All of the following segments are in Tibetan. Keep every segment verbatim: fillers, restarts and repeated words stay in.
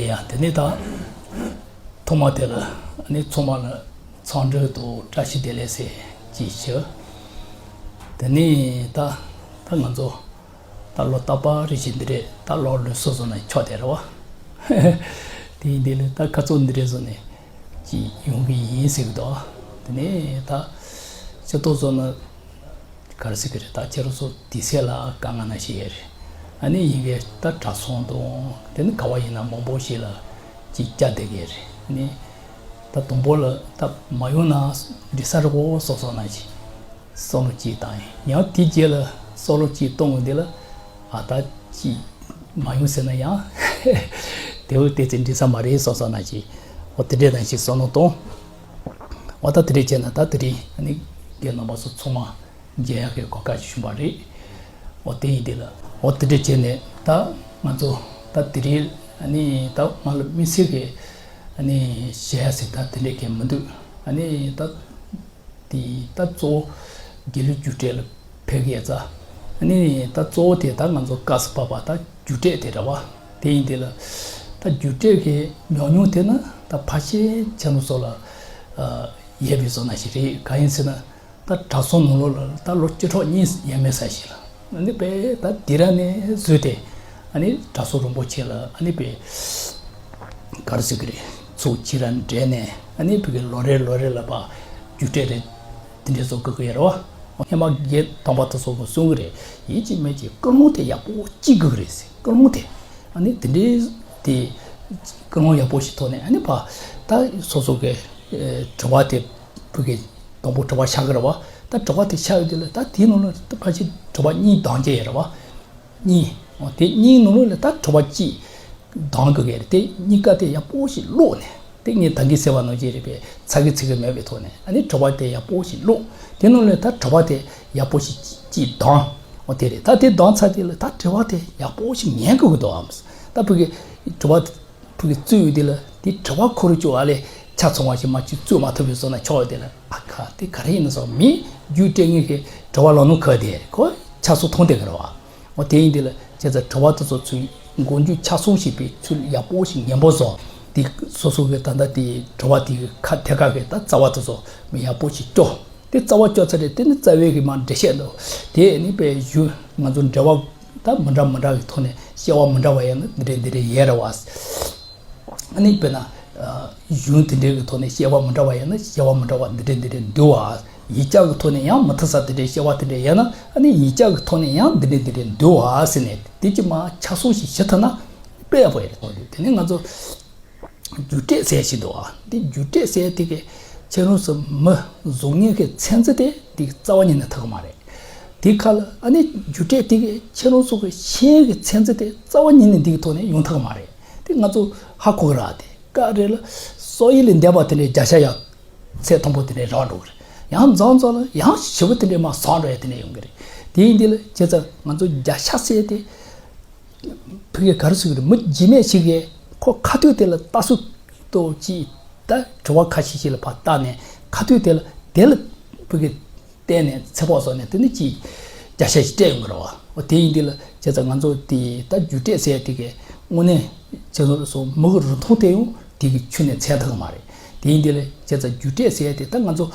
ཡང་དེ་ནས་ད་ཐོག་མ་དེ་ལ་ནི་ཚང་མ་ལ་འཚམས་འདྲི་དང་བཀྲ་ཤིས་བདེ་ལེགས་ཟེར་ཅིག་ཞུ། དེ་ནས་ད་ད་ང་ཚོ་ད་ལོ་རྟག་པར་རེ་བཞིན་འདི་རེད། ད་ལོ་ལོན་སོ་སོ་ནས་ཆོག་དེ་རེད་བ། དེ་ཡིན་དེ་ལས་ད་ཁ་ཚོན་འདི་རེད་བཟོ་ནས་ཅིག་ཡོང་གི་ཡིན་ཟེར་གི་འདུག། དེ་ནས་ད་སྤྱི་ཚོགས་བཟོ་ན། ག་རེ་ཟེར་གི་རེད། ད་ཁྱེད་རང་ཚོ་དུས་ཚོད་ལ་དཀའ་ངལ་ན་ཞིག་ཡོད་རེད། ཨ་ནི་ཡིན་གྱི་ད་གྲྭ་ཚང་དང་དེ་ནི་ག་བ་ཡིན་ན་མང་པོ་ཞིག་ལ་ཅིག་བཅར་བསྡད་ཀྱི་རེད། ཨ་ནི་ད་དང་པོ་ལ་ད་མ་ཡོང་ན་འགྲིག་ས་རེད་གོ་བསམ་བསམ་ན་ཞིག་བསམ་བློ་ཅིག་བཏང་ཡིན། ཡང་དེ་རྗེས་ལ་བསམ་བློ་ཅིག་གཏོང་དགོས་འདི་ལ་ཨ་ད་ཅིག་མ་ཡོང་ཟེར་ན་ཡང་དེ་བས་དེ་ཚེ་འགྲིག་ས་མ་རེད་བསམ་བསམ་ན་ཞིག་འོ་དེ་འདྲས་ན་ཞིག་བསམ་བློ་གཏོང་། འོ་ད་དེ་འདྲས་བྱས་ན་ད་དེ་རིང་ཨ་ནི་རྒན་རྣམ་པ་ཚོ་ཚང་མ་མཇལ་ཡག་གི་གོ་སྐབས་ཤིག་བྱུང་བ་རེད། འོ་དེ་ཡིན་དེ་ལ་འོ་དེ་འདྲས་བྱས་ནས་ད་ང་ཚོ་ད་དེ་རིང་ཨ་ནི་ད་ང་ལ་དམིགས་བསལ་གྱི་ཨ་ནི་བཤད་ཡ་ཟེར་ད་དེ་འདྲས་གས་མི་འདུག། ཨ་ནི་ད་དེ་ད་གཙོ་བོ་དགེ་ལུགས་རྒྱུགས་སྤྲོད་ལ་ཕེབས་ཀྱི་ཡ་ཙ་ཨ་ནི་ད་གཙོ་བོ་དེ་ད་ང་ཚོ་སྐབས་སུ་བབས་པ་ད་རྒྱུགས་སྤྲོད་དེ་རེད་བ། དེ་ཡིན་དེ་ལ་ད་རྒྱུགས་སྤྲོད་གི་ཉམས་མྱོང་དེ་ནི་ད་ཕལ་ཆེར་ཁྱེད་རང་ཚོ་ལ་ཡོད་པའི་བཟོ་ན་ཞིག་རེད། གང་ཡིན་ཟེར་ན། ད་གྲྭ་ཚང་ནང་ལོགས་ལ་ད་ལོ་བཅུ་ཕྲག་གཉིས་ཡས་མས་ས་ཞིག་ལ་ཨ་ནི་པས་ད་དེ་ར་ནས་བཟོས་ཏེ་ཨ་ནི་གྲྭ་ཚང་རིན་པོ་ཆེ་ལ་ཨ་ནི་པས་ག་རེ་ཟེར་གི་རེད། ཚུགས་ཁྱི་ར་འདྲེས་ནས་ཨ་ནི་བུ་གི་ལོ་རེ་ལོ་རེ་ལ་པ་རྒྱུགས་སྤྲོད་རེད། དེ་འདྲས་བཟོ་དགོས་ཀྱི་ཡོད་རེད་བ། ཧེ་མ་རྒན་དམ་པ་དེ་ཚོ་གིས་གསུང་གི་རེད། ཡིན་གཅིག་མིན་གཅིག་ཀུན་སློང་དེ་ཡག་པོ་གཅིག་དགོས་ཀྱི་རེད་ཟེར། ཀུན་སློང་དེ་ཨ་ནི་དེ་འདྲས་དེ་ཀུན་སློང་ཡག་པོ་ཞིག་ཐོག་ནས་ཨ་ནི་པ་ད་སོ་སོ་གི་དྲི་བ་དེ་བུ་གི་དང་པོ་དྲི་བ་ཤར་གི་རེད་བ། ད་དྲི་བ་དེ་ཤར་ཡོད་དུས་ལ་ད་དེའི་ནང་ལ་ད་ཕལ་ཆེར་དྲི་བ་གཉིས་གདམ་གྱི་ཡོད་རེད་བ། གཉིས། འོ་དེ་གཉིས་ནང་ལ་ད་དྲི་བ་གཅིག་གདམ་དགོས་ཀྱི་རེད། དེ་གཉིས་ཀ་དེ་ཡག་པོ་ཞིག་ཀློག་ནས་དེ་ངས་ད་གིན་ཟེར་བ་ནང་བཞིན་རེད་པས། ཚ་གི་ཚིག་གི་མེད་པའི་ཐོག་ནས་ཨ་ནི་དྲི་བ་དེ་ཡག་པོ་ཞིག་ཀློག། དེ་ནང་ལ་ད་དྲི་བ་དེ་ཡག་པོ་ཞིག་གཅིག་གདམ། འོ་དེ་རེད། ད་དེ་གདམ་ཚར་དུས་ལ་ད་དྲི་བ་དེ་ཡག་པོ་ཞིག་ཉན་དགོས་ཀྱི་འདུག་ཨམ། ད་བུ་གི་དྲི་བ་བུ་གི་བཙུགས་ཡོད་དེ་ལ་དེ་དྲི་བ་ཁོ་རང་ཅོ་ཨ་ལས་ཆ་ཚང་བ་ཞིག་མ་གཅིག་བཙུགས་མ་ཐུབ་པའི་བཟོ་ན་ཆོག་ཡོད་དེ་ལ་ཨ་ཁ་དེ་ག་རེ་ཡིན་ན་སོགས་མི་རྒྱུགས་སྤྲོད་མཁན་གྱི་དྲི་བ་ལོ་ནུ་ཁ་དེ་ཁོ་ཆ་ཚང་མཐོང་བསྡད་ཀྱི་རེད་བ། འོ་དེ་ཡིན་དེ་ལ་བྱས་ཙང་དྲི་བ་དེ་ཚོ་ཚུར་མགོ་མཇུག་ཆ་ཚང་ཞིག་པའི་ཚུལ་ཡག་པོ་ཞིག་ཉན་པོ་བཟོ། དེ་སོ་སོ་གི་ད་ལྟ་དེ་དྲི་བ་དེ་ཁ་ཐད་ཀ་གི་ད་རྩ་བ་དེ་ཚོ་མི་ཡག་པོ་ཞིག་སྐྱོ། དེ་རྩ་བ་སྐྱོ་ཚར་རེད། དེ་ནི་རྩ་བའི་གི་མ་འགྲེལ་བཤད་འདུག། དེ་ནི་པའི་གཞུང་ང་ཚོ་འགྲེལ་བ་ད་མི་འདྲ་མི་འདྲ་གི་ཐོག་ནས་བཤད་པ་མི་འདྲ་བ་ཡིན་ན་འདི་འདྲས་འདི་འདྲས་ཡོད་རེད་བ། ཨ་ནི་དཔེར་ན། གཞུང་དེ་འདྲའི་གི་ཐོག་ནས་བཤད་པ་མི་འདྲ་བ་ཡིན་ན་བཤད་པ་མི་འདྲ་བ་འདི་འདྲའི་འདི་འདྲའི་འདུག་བ། ཡིག་ཆ་གི་ཐོག་ནས་ཡང་མི་མཐུན་ས་དེ་འདྲའི་བཤད་པ་དེ་འདྲའི་ཡོད་ན་ཨ་ནི་ཡིག་ཆ་གི་ཐོག་ནས་ཡང་འདི་འདྲའི་འདི་འདྲའི་འདུག་བ་ཟེར་ནས་དེ་ཅི་མ་ཆ་ཚང་ཞིག་ཞུ་ཐུབ་ན་དཔེ་ཡག་པོ་ཡོད་རེད། དེ་ནས་ང་ཚོ་རྒྱུགས་སྤྲོད་ཟེར་ཞིག་འདུག་བ། འདི་རྒྱུགས་སྤྲོད་ཟེར་དེ་གི་ཁྱེད་རང་ཚོ་མི་བཟོ་མཁན་གི་ཚན་རྩལ་དེ་འདི་རྩ་བ་ཉིད་ནས་ཐུབ་ཀྱི་མ་རེད། དེ་ཁ་ལ་ཨ་ནི་རྒྱུགས་སྤྲོད་དེ་གི་ཁྱེད་རང་ཚོ་གི་ཤེས་ཡོན་གི་ཚན་རྩལ་དེ་རྩ་བ་ཉིད་ནས་འདི་གི་ཐོག་ནས་ཡོང་ཐུབ་ཀྱི་མ་རེད། དེ་ང་ཚོ་ཧ་གོ་གི་ར། དེ་ཀ་རེ་ལ་སོག་ཡིག་ལས་འདས་པ་དེ་འདྲའི་བརྒྱ་ཆ་ཡང་ཚད་མཐོན་པོ་དེ་འདྲའི་རག་འགྲོ་གི་རེད། ཡང་རྫོང་ཚོ་ལ་ཡང་ཞེ་པོ་དེ་འདྲའི་མ་བཟང་འགྲོ་ཡ་དེ་འདྲ་ཡོང་གི་རེད། དེ་ཡིན་དེ་ལ་བྱས་ཙང་ང་ཚོ་བརྒྱ་ཆ་ཟེར་དེ་ཕ་གིར་ག་རེ་ཟེར་གི་རེད། མི་རྗེས་མའི་ཞིག་གིས་ཁོ་ཁ་ཐུག་དེ་ལ་ལྟ་སུ་ཏོ་ཅིག་ད་དྲི་བ་ཁ་ཤས་ཤིག་ལ་ཕར་བལྟས་ནས་ཁ་ཐུག་དེ་ལ་དེ་ལ་ཕ་གིར་བལྟས་ནས་ཚེ་ཕོག་སོང་ནས་དེ་ནི་ཅིག་བརྒྱ་ཆ་ཞིག་སྤྲད་ཡོང་གི་རེད་བ། འོ་དེ་ཡིན་དེ་ལ་བྱས་ཙང་ང་ཚོ་དེ་ད་རྒྱུགས་སྤྲོད་ཟེར་དེ་གའི་དངོས་གནས་ཁྱེད་ཚོ་ལ་སོ་མི་གི་རིན་ཐང་དེ་ཡང་དེ་གི་ཁྱོན་ནས་ཚད་ཐུབ་ཀྱི་མ་རེད། དེ་ཡིན་དེ་ལ་བྱས་ཙང་རྒྱུགས་སྤྲོད་ཟེར་དེ་ད་ང་ཚོ་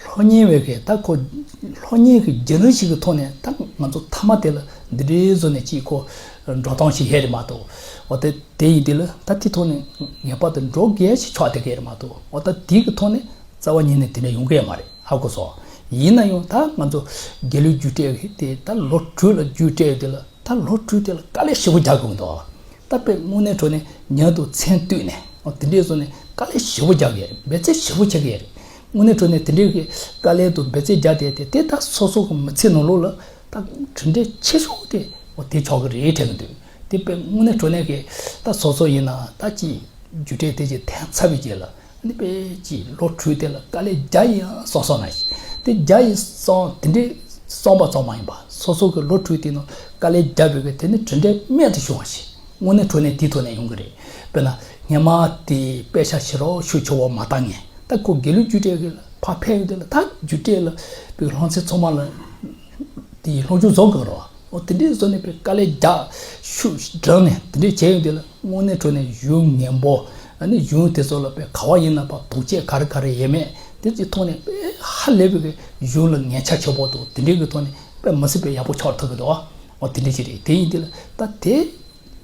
སློབ་གཉེར་བའི་གི་ད་ཁོ་སློབ་གཉེར་གི་བརྒྱུད་རིམ་ཞིག་གི་ཐོག་ནས་ད་ང་ཚོ་མཐའ་མ་དེ་ལ་འདི་འདྲའི་བཟོ་ནས་ཅིག་ཁོ་འགྲོ་སྟངས་ཤིག་ཡོད་རེད་མ་གཏོགས། འོ་དེ་དེ་ཡིན་དེ་ལ་ད་དེ་ཐོག་ནས་ངེས་པར་དུ་འགྲོ་དགོས་ཞིག་ཆགས་བསྡད་ཀྱི་ཡོད་རེད་མ་གཏོགས། འོ་ད་དེ་གི་ཐོག་ནས་རྩ་བ་ཉིད་ནས་དེ་འདྲ་ཡོང་གི་ཡོད་མ་རེད། ཧ་གོ་སོང་། ཡིན་ན་ཡང་ད་ང་ཚོ་དགེ་ལུགས་རྒྱུགས་སྤྲོད་དེ་ད་ལོ་དྲུག་ལ་རྒྱུགས་སྤྲོད་དེ་ལ་ད་ལོ་དྲུག་དེ་ལ་དཀའ་ལས་ཞེ་པོ་རྒྱག་དགོས་འདུག། ད་དཔེ་དངོས་གནས་དྲང་གནས་ཉལ་དུ་མཚན་བཏུད་ནས་འོ་དེ་འདྲའི་བཟོ་ནས་དཀའ་ལས་ཞེ་པོ་རྒྱག་གི་རེད། འབད་བརྩོན་ཞེ་པོ་བྱེད་ཀྱི་རེད། དངོས་གནས་དྲང་གནས་དེ་འདྲའི་གི་དཀའ་ལས་དང་འབད་བརྩོན་རྒྱག་བསྡད་དེ་དེ་ད་སོ་སོ་གི་མི་ཚེ་ནང་ལོགས་ལ་ད་གྲུབ་འབྲས་ཆེ་ཤོས་དེ་འོ་དེ་ཆགས་ཀྱི་རེད་དྲན་གྱི་འདུག། དེ་དཔེ་དངོས་གནས་དྲང་གནས་གི་ད་སོ་སོ་ཡིན་ན་ད་ཅིག་རྒྱུགས་སྤྲོད་དེ་ཅིག་ཐོན་ཚར་བའི་རྗེས་ལ། ཨ་ནི་དཔེ་ཅིག་ལོ་དྲུག་དེ་ལ་དཀའ་ལས་བརྒྱ་ཡིན་བསམ་བསམ་ན་ཞིག་དེ་བརྒྱ་ཡིན་བསམ་དེ་འདྲའི་བསམ་པ་ཙམ་མ་ཡིན་པ་སོ་སོ་གི་ལོ་དྲུག་དེ་ནང་དཀའ་ལས་བརྒྱབ་པའི་གི་དེ་ནི་གྲུབ་འབྲས་རྨད་དུ་བྱུང་བ་ཞིག་དངོས་གནས་དྲང་གནས་དེའི་ཐོག་ནས་ཡོང་གི་རེད། དཔེར་ན་སྔོན་མ་དེ་དཔེ་ཆ་ཞིག་རོགས་ཤུགས་ཆེ་བོ་མ་བཏང་ངས་ད་ཁོ་དགེ་ལུགས་རྒྱུགས་སྤྲོད་གི་ཕར་ཕེབས་ཡོང་དུས་ལ་ད་རྒྱུགས་སྤྲོད་ལ་དཔེ་སློབ་ཚན་ཚང་མ་ལ་དེ་སློབ་སྦྱོང་བཟོ་དགོས་རོགས། འོ་དེ་འདྲའི་བཟོ་ནས་པའི་དཀའ་ལས་རྒྱག་ཤུགས་བསྒྲགས་ནས་དེ་འདྲའི་བྱས་ཡོང་དུས་ལ་དངོས་གནས་དྲང་གནས་གཞུང་ངན་པོ། ཨ་ནི་གཞུང་དེ་ཚོ་ལ་པའི་ག་བ་ཡིན་ན་པ་དོགས་གཅོད་ག་རེ་ག་རེ་ཡས་མེད་དེ་ཚོའི་ཐོག་ནས་པའི་ཧ་ལས་པའི་གཞུང་ལ་ངན་ཆ་ཆེ་པོ་འདུག་དེ་འདྲའི་གི་ཐོག་ནས་པའི་མི་སྲིད་པའི་ཡག་པོ་ཆགས་ཐུབ་ཀྱི་འདུག་འོ་དེ་འདྲའི་ཞིག་རེད། དེ་ཡིན་དུས་ལ་ད་དེ་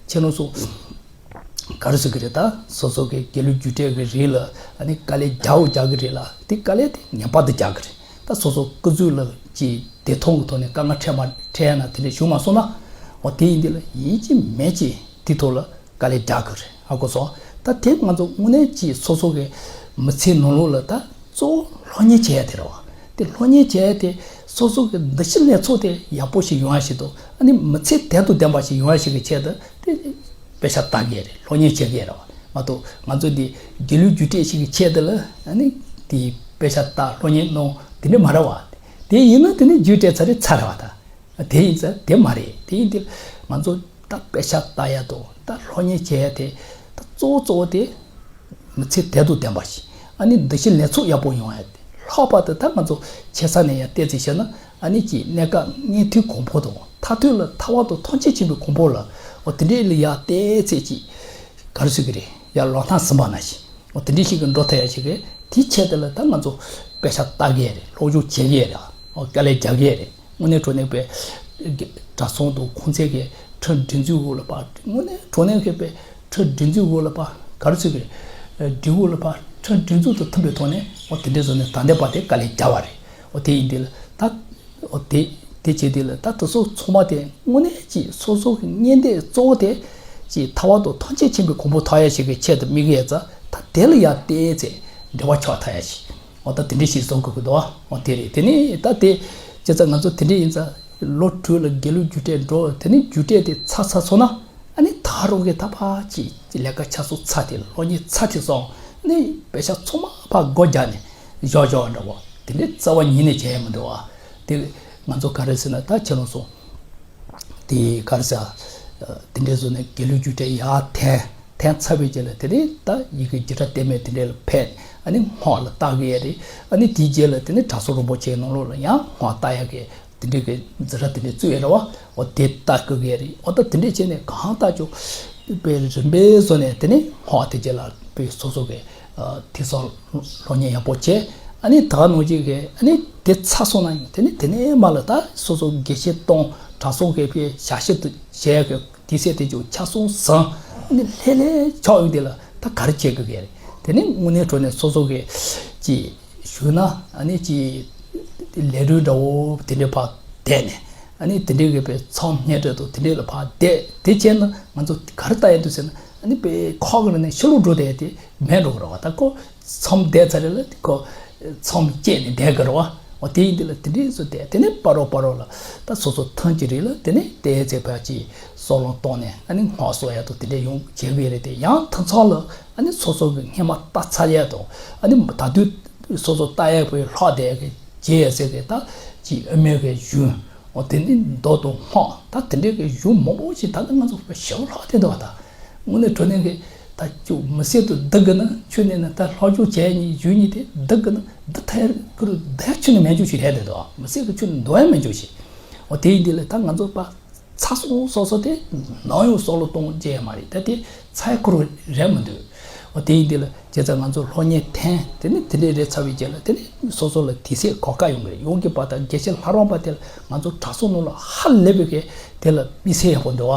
ཁྱེད་རང་ཚོ་ག་རེ་ཟེར་གི་རེད། ད་སོ་སོ་གི་དགེ་ལུགས་རྒྱུགས་སྤྲོད་གི་རིགས་ལ་ཨ་ནི་དཀའ་ལས་རྒྱག་འོ་རྒྱག་གི་རེད་ལ་དེ་དཀའ་ལས་དེ་ངན་པ་དེ་རྒྱག་གི་རེད། ད་སོ་སོ་སྐུ་གཟུགས་ལ་ཅིག་བདེ་ཐང་གི་ཐོག་ནས་དཀའ་ངལ་འཕྲད་མ་འཕྲད་ཡ་ན་དེ་འདྲ་བྱུང་མ་སོང་ན། འོ་དེ་ཡིན་དུས་ལ་ཡིན་གཅིག་མིན་གཅིག་དེ་ཐོག་ལ་དཀའ་ལས་རྒྱག་དགོས་རེད། ཧ་གོ་སོང་། ད་དེ་ང་ཚོ་དངོས་གནས་ཀྱི་སོ་སོ་གི་མི་ཚེ་ནང་ལོགས་ལ་ད་གཙོ་བོ་སློབ་གཉེར་བྱེད་ཡ་དེ་རེད་བ། དེ་སློབ་གཉེར་བྱེད་ཡ་དེ་སོ་སོ་གི་འདུ་ཤེས་ལས་ཚོགས་དེ་ཡག་པོ་ཞིག་ཡོང་ཡ་ཞིག་དང་ཨ་ནི་མི་ཚེ་དལ་དུ་ལྡན་པ་ཞིག་ཡོང་ཡ་ཞིག་གི་ཆེད་དུ་དེ་དཔེ་ཆ་ལྟ་གི་རེད། སློབ་གཉེར་བྱེད་གི་རེད་བ། མ་གཏོགས་ང་ཚོ་འདི་དགེ་ལུགས་རྒྱུགས་སྤྲོད་ཞིག་གི་ཆེད་དུ་ལ་ཨ་ནི་དེ་དཔེ་ཆ་ལྟ་སློབ་གཉེར་གནང་དེ་འདྲ་མ་རེད་བ། དེ་ཡིན་ན་དེ་ནི་རྒྱུགས་སྤྲོད་ཚར་རེད་ཚར་རེད་བ་ད། དེ་ཡིན་ཙང་དེ་མ་རེད། དེ་ཡིན་དུས་ང་ཚོ་ད་དཔེ་ཆ་ལྟ་ཡ་དང་ད་སློབ་གཉེར་བྱེད་ཡ་དེ་ད་གཙོ་བོ་གཙོ་བོ་དེ་མི་ཚེ་དལ་དུ་ལྡན་པ་ཞིག་ཨ་ནི་འདུ་ཤེས་ལས་ཚོགས་ཡག་པོ་ཡོང་ཡ་དེ་ལྷག་པར་དུ་ད་ང་ཚོ་ཆེ་ས་ནས་ཡང་བལྟས་ཚེ་བཤད་ན་ཨ་ནི་ཀྱི་གནས་སྐབས་མངོན་མཐོའི་གོ་འཕང་དང་མཐར་ཐུག་ལ་ཐར་པ་དང་ཐམས་ཅད་མཁྱེན་པའི་གོ་འཕང་ལ་འོ་དེ་འདྲའི་ལ་ཡ་བལྟས་ཚེ་ཀྱི་ག་རེ་ཟེར་གི་རེད། ཡ་ལོ་ཐང་ཟིན་པ་ན་ཞིག་འོ་དེ་འདྲའི་ཞིག་གི་འགྲོ་ཐུབ་ཡ་ཞིག་གི་དེའི་ཆེད་དུ་ལ་ད་ང་ཚོ་དཔེ་ཆ་ལྟ་གི་རེད། སློབ་སྦྱོང་བྱེད་གི་རེད། འོ་དཀའ་ལས་རྒྱག་གི་རེད། དངོས་གནས་དྲང་གནས་པའི་གྲྭ་ཚང་དང་ཁོང་ཚན་གྱི་ཁྲིམས་སྒྲིག་འཛུགས་འོག་ལ་པ་དངོས་གནས་དྲང་གནས་ཀྱི་པའི་ཁྲིམས་སྒྲིག་འཛུགས་འོག་ལ་པ་ག་རེ་ཟེར་གི་རེད། སྒྲིག་འོག་ལ་པ་ཁྲིམས་སྒྲིག་འཛུགས་དང་མཐུན་པའི་ཐོག་ནས་འོ་དེ་འདྲའི་བཟོ་ནས་ད་ལྟའི་བར་དེ་དཀའ་ལས་རྒྱག་པ་རེད། འོ་དེ་ཡིན་དུས་ལ་ད། འོ་དེ་དེ་བྱེད་དུས་ལ་ད་དེ་ཚོ་ཚང་མ་དེ་དངོས་གནས་ཀྱི་སོ་སོ་གི་གཉེན་སྡེ་གཙོ་བོ་དེ་ཀྱི་ཐར་པ་དང་ཐམས་ཅད་མཁྱེན་པའི་གོ་འཕང་ཐོབ་ཡ་ཞིག་གི་ཆེད་དུ་དམིགས་ཡས་ཙང་ད་དེ་ལ་ཡར་བལྟས་ཚེ་འབྲེལ་བ་ཆགས་ཐུབ་ཡ་ཞིག་འོ་ད་དེ་འདྲ་ཞིག་བཟོ་དགོས་ཀྱི་འདུག་འོ་དེ་རེད། དེ་ནས་ད་དེ་བྱས་ཙང་ང་ཚོ་དེ་འདྲ་ཡིན་ཙང་ལོ་དྲུག་ལ་དགེ་ལུགས་རྒྱུགས་སྤྲོད་འགྲོ། དེ་ནས་རྒྱུགས་སྤྲོད་དེ་ཚར་ཚར་སོང་ན་ཨ་ནི་ད་རུང་གི་ད་ཕར་ཅིག་ལས་ཀ་ཆ་ཚང་ཚར་ཏེ་སློབ་གཉེར་ཚར་ཏེ་སོང་ནས་དཔེ་ཆ་ཚང་མ་ཕར་སྒོ་རྒྱག་ནས་བཞག་བཞག་འདྲ་བོ་དེ་འདྲའི་རྩ་བ་ཉིད་ནས་བྱས་ཡ་མི་འདུག་བ། དེ་ང་ཚོ་ག་རེ་ཟེར་ན་ད་ཁྱེད་རང་ཚོ་དེ་ག་རེ་ཟེར། དེ་འདྲའི་བཟོ་ནས་དགེ་ལུགས་རྒྱུགས་སྤྲོད་ཡར་འཐེན་འཐེན་ཚར་བའི་རྗེས་ལ་དེ་ནས་ད་ཡི་གེ་བརྒྱུད་གྲྭ་བསྟན་མའི་དེ་འདྲའི་ལ་ཕེབས་ཨ་ནི་སྔགས་ལ་བལྟ་གི་ཡ་རེད། ཨ་ནི་དེའི་རྗེས་ལ་དེ་ནས་གྲྭ་ཚང་རིན་པོ་ཆེའི་ནང་ལོགས་ལ་ཡང་སྔགས་བལྟ་ཡ་གི་དེ་འདྲའི་གི་འཛིན་གྲྭ་དེ་འདྲའི་བཙུགས་ཡ་རེད་བ། འོ་དེ་བལྟ་དགོས་ཀྱི་རེད། འོ་ད་དེ་འདྲས་བྱས་ནས་གང་ལྟར་ཀྱང་པའི་རིམ་པས་བཟོ་ནས་དེ་ནས་སྔགས་དེ་རྗེས་ལ་པའི་སོ་སོ་གི་ཐོས་བསམ་སློབ་གཉེར་ཡག་པོ་བྱས། ཨ་ནི་ད་ག་ནང་བཞིན་གི་ཨ་ནི་དེ་ཚར་སོང་ན་ཡང་དེ་ནས་དེ་ནས་མར་ལ་ད་སོ་སོ་དགེ་བཤེས་གཏོང་གྲྭ་ཚང་གི་པའི་ཞབས་ཕྱི་དུ་བྱས་གི་དུས་ཚོད་དེ་ཀྱང་ཆ་ཚང་བཟང་ཨ་ནི་ལྷོད་ལྷོད་ཆགས་ཡོང་དུས་ལ་ད་ག་རེ་བྱེད་དགོས་ཀྱི་རེད། དེ་ནས་དངོས་གནས་དྲང་གནས་སོ་སོ་གི་ཅིག་ཞུས་ན་ཨ་ནི་ཅིག་ལས་རོགས་འདྲ་བོ་དེ་འདྲའི་ཕར་བསྡད་ནས་ཨ་ནི་དེ་འདྲའི་གི་པའི་མཚམས་སྙན་གྲགས་དང་དེ་འདྲའི་ལ་ཕར་བསྡད་དེ་བྱས་ན་ང་ཚོ་ག་རེ་ལྟ་ཡ་འདུག་ཟེར་ན་ཨ་ནི་པའི་ཁོག་གི་ནང་ནས་ཕྱི་ལོགས་འགྲོ་བསྡད་དེ་མེད་འགྲོ་གི་རེད་བ། ད་ཁོ་མཚམས་བསྡད་ཚར་རེད་ལ་ཁོ་མཚམས་བཅད་ནས་བསྡད་གི་རེད་བ། འོ་དེ་ཡིན་དུས་ལ་དེ་འདྲའི་བཟོ་བསྡད་དེ་ནས་ཕ་རོལ་ཕ་རོལ་ལ་ད་སོ་སོ་ཐང་གི་རིགས་ལ་དེ་ནས་བལྟས་ཚེ་ཕར་ཅིག་སྲོག་ལོང་གཏོང་ནས་ཨ་ནི་སྔགས་གསོ་ཡ་དང་དེ་འདྲའི་ཡོང་བྱེད་གི་རེད། དེ་ཡང་ཐང་ཚང་ལ་ཨ་ནི་སོ་སོ་གི་སྔས་མ་ལྟ་ཚར་ཡ་དང་ཨ་ནི་ད་དུས་སོ་སོ་ལྟ་ཡག་པོའི་ལྷག་བསྡད་ཀྱི་རྗེས་ཟེར་གི་ད་ཅིག་དབུ་མའི་གི་གཞུང་འོ་དེ་ནི་མདོ་དང་སྔགས་ད་དེ་འདྲའི་གི་གཞུང་མང་པོ་ཞིག་ད་ནི་ང་ཚོ་ཞེ་པོ་ལྷག་བསྡད་འདུག་བ། ད་དངོས་གནས་དྲང་གནས་གི་ད་ཅུ་མི་སེར་དུ་བསྡུ་གི་ན་ཆོས་ནས་ན་ད་ལྷག་ཆོས་བྱས་ཉིན་གཞུང་ཉིན་དེ་བསྡུ་གི་ན་བསྡུ་ཐལ་གི་རུ་བསྡུ་ཆོས་ནས་མེད་ཆོས་ཞིག་རེད་དེ་འདུག་མི་སེར་གི་ཆོས་ནས་འདུག་ཡ་མེད་ཆོས་ཞིག་འོ་དེ་ཡིན་དེ་ལ་ད་ང་ཚོ་པ། ཚ་སོང་སོ་སོ་དེ་ནམ་ཡང་སྲོག་ལ་གཏོང་བྱས་མ་རེད། ད་དེ་ཚ་ཡ་ཁོ་རང་རེད་མི་འདུག་འོ་དེ་ཡིན་དེ་ལ་བྱས་ཙང་ང་ཚོ་སློབ་གཉེར་འཐེན་དེ་ནི་དེ་འདྲས་རེད་ཚར་བའི་རྗེས་ལ་དེ་ནི་སོ་སོ་ལ་དུས་ཚོད་གོ་སྐབས་ཡོང་གི་རེད། ཡོང་གི་པ་དང་དགེ་བཤེས་ལྷ་རམས་པ་དེ་ལ་ང་ཚོ་གྲྭ་ཚང་ནང་ལ་ཧ་ལས་པའི་གི་དེ་ལ་དམིགས་བསལ་ཡག་པོ་འདུག་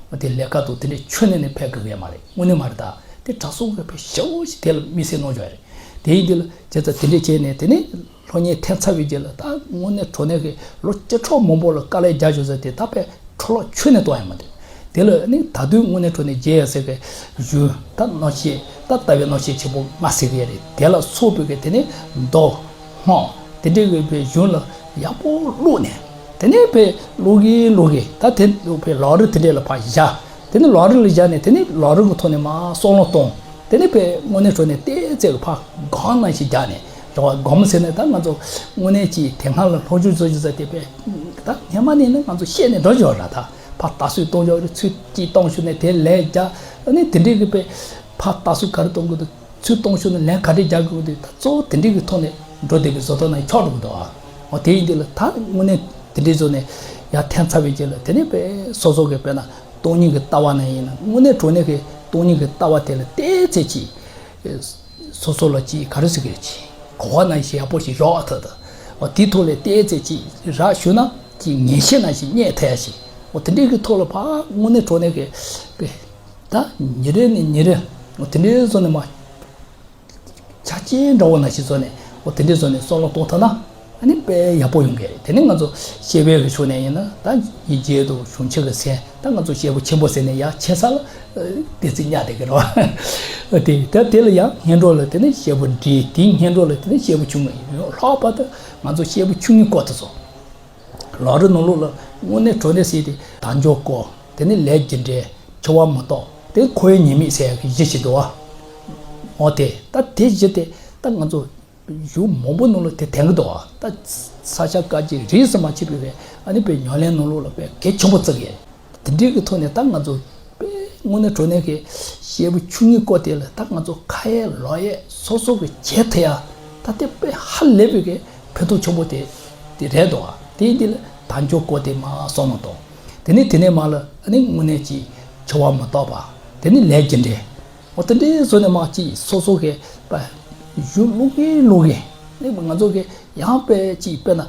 བ། དེ་ལས་ཀ་དང་དེ་འདྲས་ཆོས་ནས་ནས་ཕེབས་དགོས་ཡ་མ་རེད། དངོས་གནས་མ་རེད། ད་དེ་གྲྭ་ཚང་གི་ཕེབས་ཞེ་པོ་ཞིག་དེ་ལ་དམིགས་བསལ་གནང་བྱ་རེད། དེ་ཡིན་དེ་ལ་བྱས་ཙང་དེ་འདྲས་བྱས་ནས་དེ་ནི། སློབ་གཉེར་འཐེན་ཚར་བའི་རྗེས་ལ་ད་དངོས་གནས་དྲང་གནས་ཀྱི་ལོ་བཅུ་ཕྲག་མང་པོ་ལ་དཀའ་ལས་རྒྱག་བཞག་ཟེར་དེ་ད་དཔེ་འཕྲོ་བརླག་ཁྱོན་ནས་གཏོང་ཡ་མི་འདུག་དེ་ལ་ནི་ད་དུང་དངོས་གནས་དྲང་གནས་རྒྱལ་ཡ་ཟེར་གི་གཞུང་ད་རྣམ་བཤད་ད་ལྟ་བའི་རྣམ་བཤད་ཆེན་པོ་ལྔ་ཟེར་གི་ཡ་རེད། དེ་ལ་སོགས་པའི་གི་དེ་ནི་མདོ་སྔགས་དེ་འདྲའི་གི་དཔེ་གཞུང་ལ་ཡག་པོ་བླུགས་ནས་དེ་ནས་དཔེ་ཀློག་གིན་ཀློག་གིན་ད་དེ་དཔེ་ལམ་རིམ་དེ་འདྲའི་ལ་ཕར་བཞག་དེ་ནི་ལམ་རིམ་ལ་བཞག་ནས་དེ་ནི་ལམ་རིམ་གྱི་ཐོག་ནས་མར་བསམ་བློ་གཏོང་། དེ་ནི་དཔེ་དངོས་གནས་དྲང་གནས་བལྟས་ཚད་ཀྱི་ཕར་སྒོམ་ནང་བཞིན་རྒྱག་ནས་རེད་བ། སྒོམ་ཟེར་ནས་ད་ང་ཚོ་དངོས་གནས་ཀྱི་དེ་སྔ་ལ་སློབ་སྦྱོང་བཟོ་རྒྱུ་ཟེར་དེ་དཔེ་ད་སྔས་མ་ནས་ནི་ང་ཚོ་བཤད་ནས་འགྲོ་བཞག་ར། ད་ཕར་ལྟ་ཚུལ་གཏོང་བཞག་རེད། ཚུལ་གཅིག་གཏོང་ཤུགས་ནས་དེ་ལས་རྒྱག་ཨ་ནི་དེ་འདྲའི་གི་དཔེ་ཕར་ལྟ་ཚུལ་ག་རེ་གཏོང་དགོས་འདུག་ཚུར་གཏོང་ཤུགས་ནས་ལན་ག་འདྲས་རྒྱག་དགོས་འདུག་ད་གཙོ་བོ་དེ་འདྲའི་གི་ཐོག་ནས་འགྲོ་བསྡད་པའི་བཟོ་ལྟ་ནང་འཁྱོག་འགྲོ་གི་འདུག་ཨ། འོ་དེ་ཡིན་དུས་ལ་ད་དངོས་གནས་དེ་འདྲའི་བཟོ་ནས་ ཡར་འཐེན་ཚར་བའི་རྗེས་ལ་དེ་ནས་དཔེ་སོ་སོ་གི་དཔེར་ན་སྟོང་ཉིད་ཀྱི་ལྟ་བ་ནང་ཡིན་ན་དངོས་གནས་དྲང་གནས་ཀྱི་སྟོང་ཉིད་ཀྱི་ལྟ་བ་དེ་ལ་ཏོག་ཙམ་ཅིག་སོ་སོ་ལ་ཅིག་ག་རེ་ཟེར་གི་རེད། ཅིག་གོ་བ་ནང་བཞིན་ཡག་པོ་ཞིག་འཇོག་ཐུབ་ཐུབ། འོ་དེའི་ཐོག་ལ་ཏོག་ཙམ་ཅིག་རག་ཞུ་ན་ཅིག་ངེས་ཤེས་ནང་བཞིན་རྙེད་ཐུབ་ཡ་ཞིག་འོ་དེ་འདྲའི་གི་ཐོག་ལ་ཕར་དངོས་གནས་དྲང་གནས་ཀྱི་དཔེ་ད་ཉིན་རེ་ནས་ཉིན་རེ་འོ་དེ་འདྲའི་བཟོ་ནས་མ། ཆ་རྐྱེན་འདྲ་བོ་ནང་བཞིན་བཟོས་ནས་འོ་དེ་འདྲའི་བཟོས་ནས་བསམ་བློ་གཏོང་ཐུབ་ན་ཨ་ནི་དཔེ་ཡག་པོ་ཡོང་གི་རེད། དེ་ནི་ང་ཚོ་སྐྱེས་པའི་གི་ཕྱོགས་ནས་ཡིན་ན་ད་ཡིན་གྱི་འདུག་གཞུང་ཆེན་གྱི་མཚན་ད་ང་ཚོ་སྐྱེས་བུ་ཆེན་པོ་ཟེར་ནས་ཡར་ཆེ་ས་ལ་བདེ་ཚིག་ཉག་བསྡད་ཀྱི་རེད་བ། དེ་ད་དེ་ལ་ཡང་སྔོན་འགྲོ་ལ་དེ་ནི་སྐྱེས་བུ་འབྲིང་དེའི་སྔོན་འགྲོ་ལ་དེ་ནི་སྐྱེས་བུ་ཆུང་ངུ་ཡིན། ལྷག་པར་དུ་ང་ཚོ་སྐྱེས་བུ་ཆུང་ངུའི་སྐོར་དུ་སོང་། ལམ་རིམ་ནང་ལོགས་ལ་དངོས་གནས་དྲང་གནས་ཟེར་དེ་དལ་འབྱོར་སྐོར། དེ་ནི་ལས་རྒྱུ་འབྲས། འཆི་བ་མི་རྟག་དེ་འཁོར་བའི་ཉེས་དམིགས་ཟེར་ཡག་གི་གཞི་ཞིག་འདུག་བ། འོ་དེ་ད་དེ་གཞི་དེ་ད་ང་ཚོ་ཡུལ་མང་པོ་ནང་ལ་དེ་ཐོན་གི་འདུག་བ། ད་ས་སྐྱ་བཀའ་བརྒྱུད་རིས་སུ་མ་ཆད་པའི་རེད། ཨ་ནི་དཔེ་ཉམས་ལེན་ནང་ལོགས་ལ་དཔེ་གལ་ཆེན་པོ་བརྩི་གི། དེ་འདྲའི་གི་ཐོག་ནས་ད་ང་ཚོ་དཔེ་དངོས་གནས་དྲང་གནས་ཀྱི་སྐྱེས་བུ་ཆུང་ངུའི་སྐོར་དེ་ལ་ད་ང་ཚོ་ཁ་ཡས་ལག་ཡས་སོ་སོ་གི་བྱེད་ཐུབ་ཡ་ད་དེ་དཔེ་ཧ་ལས་པའི་གི་ཕན་ཐོགས་ཆེན་པོ་དེ་དེ་རེད་འདུག་བ། དེ་ཡིན་དེ་ལ་དལ་འབྱོར་སྐོར་དེ་མར་བསམ་བློ་གཏོང་། དེ་ནས་དེ་ནས་མར་ལ་ཨ་ནི་དངོས་གནས་ཀྱི་འཆི་བ་མི་རྟག་པ། དེ་ནས་ལས་རྒྱུ་འབྲས། འོ་དེ་འདྲའི་བཟོ་ནས་མར་ཅིག་སོ་སོ་གི་པ་ཡུལ་ཀློག་གིན་ཀློག་གིན་ཨ་ནི་ང་ཚོ་གི་ཡང་དཔེ་ཅིག་དཔེར་ན་ཨ་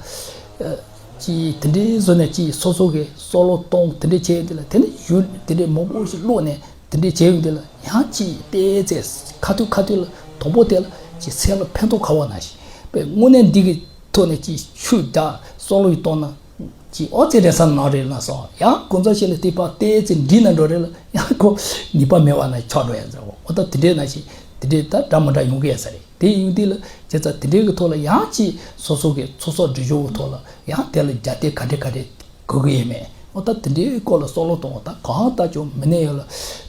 ཅིག་དེ་འདྲའི་བཟོ་ནས་ཅིག་སོ་སོ་གི་བསམ་བློ་གཏོང་དེ་འདྲའི་བྱས་ཡོང་དུས་ལ་དེ་ནི་ཡུལ་དེ་འདྲའི་མང་པོ་ཞིག་ཀློག་ནས་དེ་འདྲའི་བྱས་ཡོང་དུས་ལ་ཡང་ཅིག་ཏོག་ཙམ་ཁ་ཐུག་ཁ་ཐུག་ལ་དང་པོ་དེ་ལ་ཅིག་སེམས་ལ་ཕན་ཐོགས་ཁ་བ་ནང་བཞིན་པའི་དངོས་གནས་འདི་གི་ཐོག་ནས་ཅིག་ཤུགས་རྒྱག་བསམ་བློ་ཡིས་གཏོང་ན། ཅིག་ཨོ་ཙི་རེ་ས་ནང་རེ་ལ་སོང་ཡང་གོ་མཚོན་ཞིག་ལ་དེ་པ་ཏོག་ཙམ་འདྲིས་ན་འགྲོ་རེ་ལ་ཡང་ཁོ་ངེས་པ་མེད་པ་ན་ཆགས་འགྲོ་ཡ་ཟེར་བ། ཨོ་ད་དེ་འདྲའི་ན་ཞིག་དེ་འདྲའི་ད་འདྲ་མི་འདྲ་ཡོང་གི་ཡ་ས་རེད། དེ་ཡིན་དུས་ལ་བྱས་ཙང་དེ་འདྲའི་གི་ཐོག་ལ་ཡང་ཅིག་སོ་སོ་གི་ཚོགས་གསོག་སྒྲིག་གཞི་གི་ཐོག་ལ་ཡང་དེ་ལ་རྒྱབ་རྟེན་ག་འདྲ་ག་འདྲ་དགོས་ཀྱི་ཡོད་མེད། ཨོ་ད་དེ་འདྲའི་སྐོར་ལ་བསམ་བློ་གཏོང་། ད་གང་ལྟར་ཀྱང་མི་ནས་ཡོད་ལ་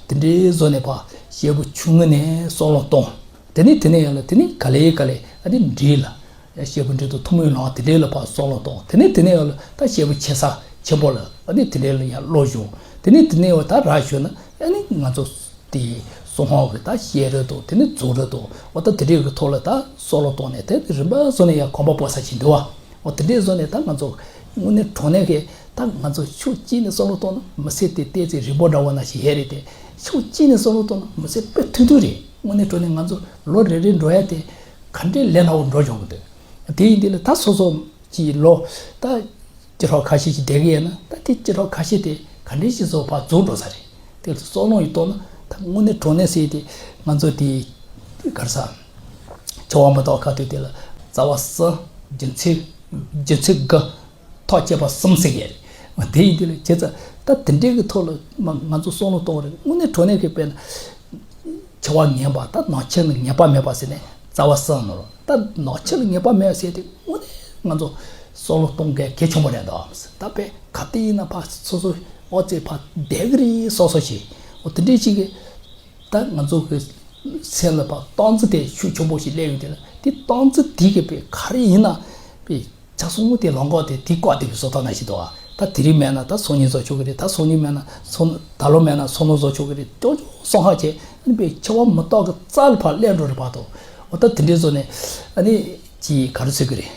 དེ་འདྲའི་བཟོ་ནས་ཕ་སྐྱེས་བུ་ཆུང་ངུ་ནས་བསམ་བློ་གཏོང་། དེ་ནས་དེ་ནས་ཡོད་ལ་དེ་ནས་ག་ལེ་ག་ལེ་ཨ་ནི་འདྲིས་ལ། སྐྱེས་བུ་འབྲིང་དང་ཐུན་མོང་ལམ་དེ་འདྲའི་ལ་ཕར་བསམ་བློ་གཏོང་། དེ་ནས་དེ་ནས་ཡང་ལ་ད་སྐྱེས་བུ་ཆེ་ས་ཆེན་པོ་ལ་ཨ་ནི་དེ་འདྲའི་ལ་ཡང་བློ་སྦྱོང་། དེ་ནས་དེ་ནས་ཡང་ད་རག་ཞུ་ན་ཨ་ནི་ང་ཚོ་དེ་གསང་སྔགས་ཀྱི་ད་བཤད་རིགས་དང་དེ་ནས་རྫོགས་རིགས་དང་འོ་ད་དེ་འདྲའི་གི་ཐོག་ལ་ད་བསམ་བློ་གཏོང་ནས་དེ་རིམ་པ་བཟོ་ནས་ཡང་གོམ་པ་སྤོ་ས་ཞིག་འདུག་བ། འོ་དེ་འདྲའི་བཟོ་ནས་ད་ང་ཚོ་དངོས་གནས་དྲང་གནས་ཀྱི་ད་ང་ཚོ་ཕྱོགས་གཅིག་ནས་བསམ་བློ་གཏོང་ན་མི་ཚེ་དེ་ཏོག་ཙམ་རིང་པོ་འདྲ་བོ་ན་ཞིག་ཡོད་རེད་དེ། ཕྱོགས་གཅིག་ནས་བསམ་བློ་གཏོང་ན་མི་ཚེ་དཔེ་ཐུང་ཐུང་རེད། དངོས་གནས་དྲང་གནས་ང་ཚོ་ལོ་རེ་རེ་འགྲོ་ཡ་དེ་ག་འདྲའི་ལས་སླ་བོ་འགྲོ་ཆོག་གི་འདུག་དེ་ཡིན་དུས་ལ་ད་སོ་སོ་གྱི་ལོ་ད་བཅུ་ཕྲག་ཁ་ཤས་ཤིག་བསྡད་ཀྱི་ཡོད་ན་ད་དེ་བཅུ་ཕྲག་ཁ་ཤས་དེ་ག་འདྲའི་ཞིག་བཟོ་བར་རྫོགས་འགྲོ་ས་རེད། དེ་ལ་བསམ་བློ་ཡིས་གཏོང་ན་ད་དངོས་གནས་དྲང་གནས་ཟེར་དེ་ང་ཚོ་དེ་ག་རེ་ཟ། འཆི་བ་མི་རྟག་ཁ་ཐུག་དེ་ལ་རྩ་བ་གསུམ། རྒྱུ་མཚན་རྒྱུ་མཚན་དགུ། ཐག་བཅད་པ་གསུམ་ཟེར་གྱི་རེད། དེ་ཡིན་དུས་ལ་བྱས་ཙང་ད་དེ་འདྲའི་གི་ཐོག་ལ་མ་ང་ཚོ་བསམ་བློ་གཏོང་རེད། དངོས་གནས་དྲང་གནས་ཀྱི་དཔེར་ན་འཆི་བ་ངེས་པ་ད་ནང་ཆོས་ནི་ངེས་པ་མེད་པ་ཟེར་ནས་རྩ་བ་གསུམ་ནོར་ད་ནང་ཆོས་ལ་ངེས་པ་མེད་ཟེར་དེ་དངོས་གནས་ང་ཚོ་བསམ་བློ་གཏོང་གལ་གལ་ཆེན་པོ་རེད་འདུག་ད་དཔེ་ག་དུས་ཡིན་ན་ཕ་སོ་སོ་ཨོ་ཙེ་ཕ་བསྡད་གི་རེད་སོ་སོ་ཞིག་འོ་དེ་འདྲའི་ཞིག་གི་ད་ང་ཚོ་གི་སེམས་ལ་ཕ་སྟངས་འཛིན་དེ་ཤུགས་ཆེན་པོ་ཞིག་སླེབས་ཡོང་དེ་ལ་དེ་སྟངས་འཛིན་དེ་གི་དཔེ་ག་རེ་ཡིན་ན་དཔེ། ཆ་ཚང་དེ་ལོངས་སྐོར་དེ་དེ་བཀག་བསྡད་པའི་བཟོ་ལྟ་ནང་བཞིན་འདུག་ཨ། ད་དེ་རིང་མེད་ན་ད་སང་ཉིན་བཟོ་ཆོག་གི་རེད། ད་སང་ཉིན་མེད་ན་སང་ད་ལོ་མེད་ན་སང་ལོ་བཟོ་ཆོག་གི་རེད། ཅོག་ཅོག་སོང་ཧ་བྱས་ཨ་ནི་པའི་འཆི་བ་མི་རྟག་གི་རྩ་ལ་ཕར་སླེབས་འགྲོ་རེད་བར་དུ། འོ་ད་དེ་འདྲའི་བཟོ་ནས་ཨ་ནི་ཅི་ག་རེ་ཟེར་གི་རེད།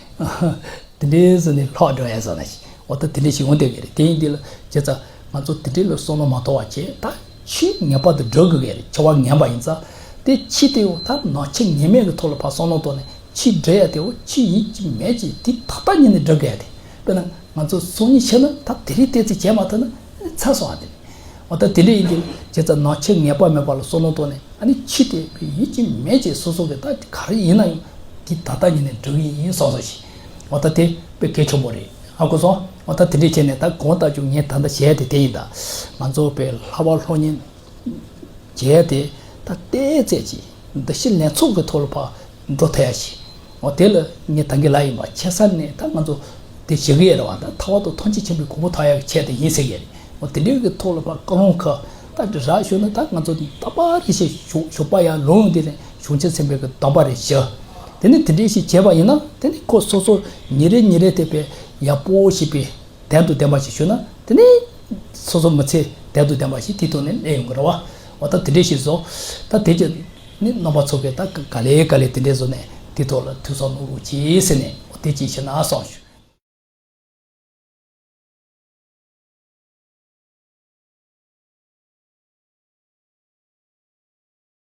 དེ་འདྲའི་བཟོ་ནས་ལྷག་འགྲོ་ཡ་བཟོ་ན་ཞིག་འོ་ད་དེ་འདྲའི་ཞིག་འོང་བསྡད་གི་རེད། དེ་ཡིན་དུས་ལ་བྱས་ཙང་ང་ཚོ་དེ་འདྲའི་ལ་བསམ་བློ་མ་གཏོང་བ་བྱས་ད་ཆོས་ངེས་པར་དུ་སྒྲུབ་དགོས་གི་རེད། འཆི་བ་ངེས་པ་ཡིན་ཙང་དེ་ཕྱི་དེ་འོ་ད་ནང་ཆོས་ངེས་མེད་ཀྱི་ཐོག་ལ་ཕར་བསམ་བློ་གཏོང་ནས། ཆོས་སྒྲུབ་ཡ་དེ་འོ་ཆོས་ཡིན་གཅིག་མིན་གཅིག་དེ་ད་ལྟ་ཉིད་ནས་སྒྲུབ་དགོས་ཡ་དེ། དཔེར་ན་ང་ཚོ་སང་ཉིན་ཤི་ན་ད་དེ་རིང་ཏོག་ཙམ་བྱས་མ་ཐུབ་ན་ཚར་སོང་བ་དེ། འོ་ད་དེ་འདྲ་ཡིན་དུས་བྱས་ཙང་ནང་ཆོས་ངེས་པ་མེད་པ་ལ་བསམ་བློ་གཏོང་ནས་ཨ་ནི་ཆོས་དེ་ཡིན་གཅིག་མིན་གཅིག་སོ་སོ་གི་ད་ག་རེ་ཡིན་ན་ཡང་དེ་ད་ལྟ་ཉིད་ནས་སྒྲུབ་ཀྱི་ཡིན་བསམ་བསམ་ཞིག་འོ་ད་དེ་དཔེ་གལ་ཆེན་པོ་རེད། ཧ་གོ་སོང་། འོ་ད་དེ་འདྲ་བྱས་ནས་ད་གང་ལྟར་ཀྱང་ངས་ད་ལྟ་བྱས་ཏེ་དེ་ཡིན་ད། ང་ཚོ་དཔེ་ལྷག་པ་སློབ་གཉེར། བྱས་ཏེ་ད་ཏོག་ཙམ་ཅིག་འདུ་ཤེས་ལེན་ཚུལ་གྱི་ཐོག་ལ་ཕར་འགྲོ་ཐུབ་ཡ་ཞིག་འོ་དེ་ལ་ངས་ད་གིན་ལབ་ཡིན་པ་ཆེ་ས་ནས་ད་ང་ཚོ་དེ་བྱེད་ཀྱི་ཡོད་རེད་བ། ད་ཐར་པ་དང་ཐམས་ཅད་མཁྱེན་པའི་གོ་འཕང་ཐོབ་ཡ་གི་ཆེད་དུ་ཡིན་ཟེར་གྱི་རེད། འོ་དེ་འདྲའི་གི་ཐོག་ལ་ཕར་བཀའ་ལུང་ཁག་ད་རག་ཞུ་ན་ད་ང་ཚོ་རྟག་པར་རེ་བཞིན་ཞུ་ཞུ་པ་ཡ་ལུང་འདི་ནས་གཞུང་ཆེན་ཚན་པའི་གི་གདམས་པ་རེ་ཞུ། དེ་ནས་དེ་འདྲའི་ཞིག་བྱས་པ་ཡིན་ན་དེ་ནས་ཁོ་སོ་སོ་ཉིན་རེ་ཉིན་རེ་དེ་དཔེ་ཡག་པོ་ཞིག་པའི། དོན་དང་ལྡན་པ་ཞིག་ཞུས་ན་དེ་ནས་སོ་སོ་མི་ཚེ་དོན་དང་ལྡན་པ་ཞིག་དེའི་ཐོག་ནས་གནས་ཡོང་གི་རེད་བ། འོ་ད་དེ་འདྲས་ཞིག་བཟོ། ད་དེ་རྗེས་ནི་རྣམ་པ་ཚོ་གིས་ད་ག་ལེ་ག་ལེ་དེ་འདྲས་བཟོ་ནས་དེའི་ཐོག་ལ་ཐུགས་བསམ་གནང་རོགས་གྱིས་ཟེར་ནས་འོ་དེ་ཅིག་ཞུ་ན་བསམ་བྱུང་།